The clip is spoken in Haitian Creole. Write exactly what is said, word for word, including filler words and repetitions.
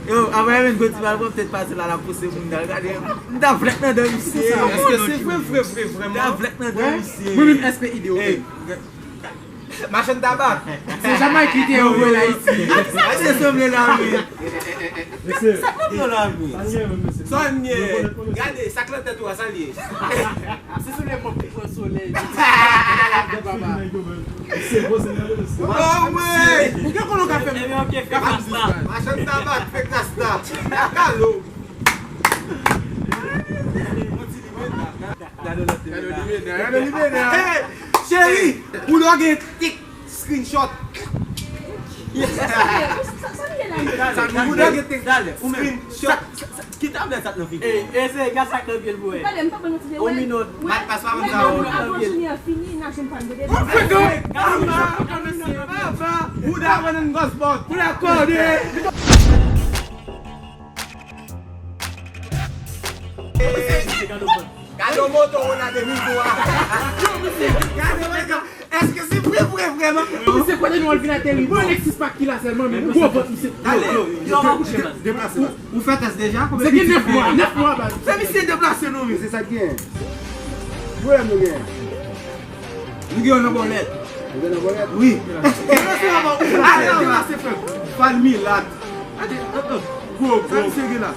Yo, apre menm gwo ti bal, mwen petèt pase la, l ap pouse moun nan. Gade, m ta vlèk nan dan misye. Èske se vre, vre, vre, m ta vlèk nan dan misye. Mwen menm, S P I D, ok. Machann tabak. Se Jamayik li te voye l Ayiti. Mesye sanble lame. Sa k nan pye w la, wi? Sa n ye? Gade, sa k nan tèt ou a, sa l ye? Se sou lepòk ki pran solèy. Oh, mwen! Ou gen konnen w ka fè m? Ebyen, ok, fè rasta. Machann tabak, fè rasta. Kalo. Gade lòt limena. Gade limena, gade limena. Hey, cheri, ou dwe gen tik screenshot. Yes. Ou dwe gen tik screenshot. Ki tablèt sa t nan figi? Ey, eseye gad sa k nan pye l pou wè. Yon minòt. Mat pas pa moun sa yo. Ou frekan. Ou da wè nan gòs bòt. Ou la kòde. Gade yon moto Honda de mil twa. Gade yon nèg. Èske se vre, vre, vrèman? Misye kwè de nou al vin ateri. Bon, Alexis pa ki la sèlman, men gwo vant misye. Yo, yo, yo, yo, yo, deplase la. Ou fè tès deja? Se gen nèf mwa, nèf mwa, baz. Se misye deplase nou, men. Se sa k gen. Pwoblèm nou gen. Nou gen yon nan bòlèt. Nou gen nan bòlèt? Wi. Deplase la, bon. Ale, deplase, frè. Fal milat. Gwo, gwo. Sa misye gen la?